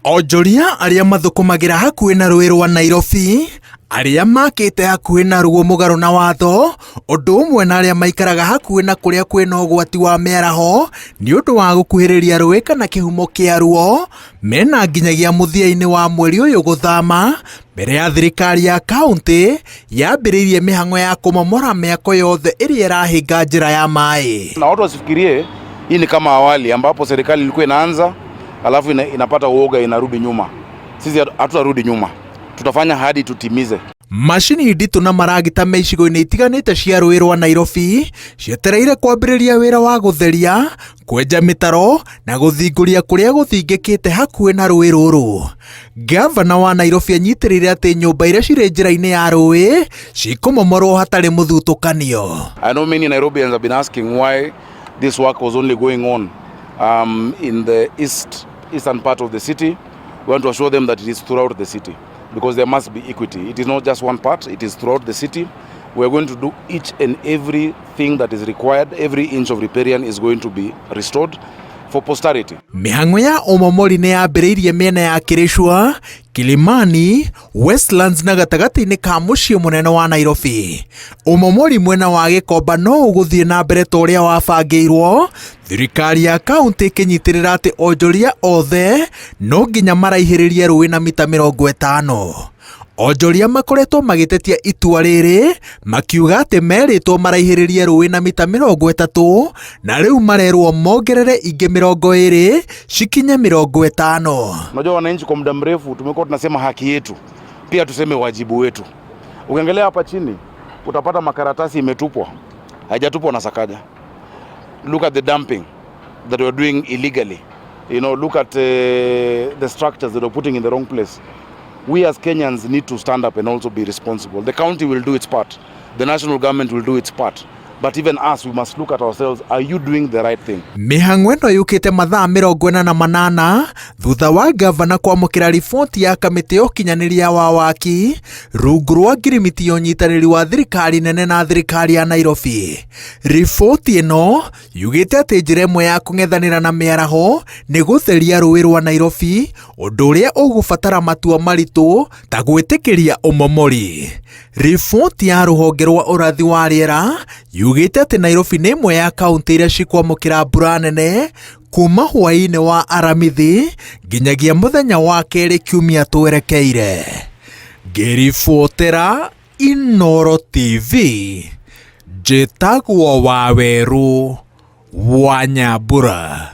Onjoria arĩa mathũkũmagĩra hakuhĩ na rũĩ rwa Nairobi, arĩa makĩte hakuhĩ naruo mũgarũ na watho, ũndũ ũmwe na arĩa maikaraga hakuhĩ na kũrĩa kwĩna ũgwati wa mĩaraho nĩ ũndũ wa gũkuhĩrĩria rũĩ kana kĩhumo kĩaruo, mena nginyagia mũthia-inĩ wa mweri ũyũ gũthama mbere ya thirikari ya kaunti yambĩrĩirie mĩhang'o ya kũmomora mĩako yothe ĩrĩa ĩrahĩnga njĩra ya maĩ. Na watu wasifikirie hii ni kama awali ambapo serikali ilikuwa inaanza alafu inapata uoga inarudi nyuma. Sisi hatutarudi nyuma, tutafanya hadi tutimize. Macini nditũ na maragita me icigo-inĩ itiganĩte cia rũĩ rwa Nairobi cietereire kwambĩrĩria wĩra wa gũtheria, kwenja mĩtaro na gũthingũria kũrĩa gũthingĩkĩte hakuhĩ na rũĩ rũrũ. Gavana wa Nairobi anyitĩrĩire atĩ nyũmba iria cirĩ njĩra-inĩ ya rũĩ cikũmomorwo hatarĩ mũthutũkanio. I know many Nairobians have been asking why this work was only going on in the eastern part of the city. We want to assure them that it is throughout the city because there must be equity. It is not just one part, it is throughout the city. We are going to do each and every thing that is required. Every inch of riparian is going to be restored for posterity. Mĩhang'o ya ũmomori nĩ yambĩrĩirie mĩena ya Kĩrĩcua, Kilimani, Westlands na gatagatĩ-inĩ ka mũciĩ mũnene wa Nairobi. Ũmomori mwena wa Gĩkomba no ũgũthiĩ na mbere ta ũrĩa wabangĩirwo, thirikari ya kaunti ĩkĩnyitĩrĩra atĩ onjoria othe no nginya maraihĩrĩrie rũĩ na mita 50. Onjoria makoretwo magĩtetia itua rĩrĩ makiuga atĩ merĩtwo maraihĩrĩrie rũĩ na mita 30 na rĩu marerwo mongerere ingĩ 20 cikinye 50. Unajua wananchi kwa muda mrefu tumekuwa tunasema haki yetu, pia tuseme wajibu wetu. Ukiangalia hapa chini utapata makaratasi imetupwa, haijatupwa na Sakaja. Look at the dumping that we're doing illegally. Look at the structures that we're putting in the wrong place. We as Kenyans need to stand up and also be responsible. The county will do its part. The national government will do its part. But even us, we must look at ourselves. Are you doing the right thing? Mĩhang'o ĩno yũkĩte mathaa 48 thutha wa gavana kwamũkĩra riboti ya kamĩtĩ ya ũkinyanĩria wa waki rungu rwa ngirimiti ya ũnyitanĩri wa thirikari nene na thirikari ya Nairobi. Riboti ĩno yugĩte atĩ njĩra ĩmwe ya kũng'ethanĩra na mĩaraho nĩ gũtheria rũĩ rwa Nairobi, ũndũ ũrĩa ũgũbatara matua maritũ ta gwĩtĩkĩria ũmomori. Riboti ya rũhonge rwa ũrathi wa rĩera yugĩte atĩ Nairobi nĩ ĩmwe ya kaunti iria cikwamũkĩra mbura nene kuma hwaĩ-inĩ wa Aramithi nginyagia mũthenya wa kerĩ kiumia twerekeire. Ngĩribotera Inooro TV, njĩtagwo Wawerũ wa Nyambura.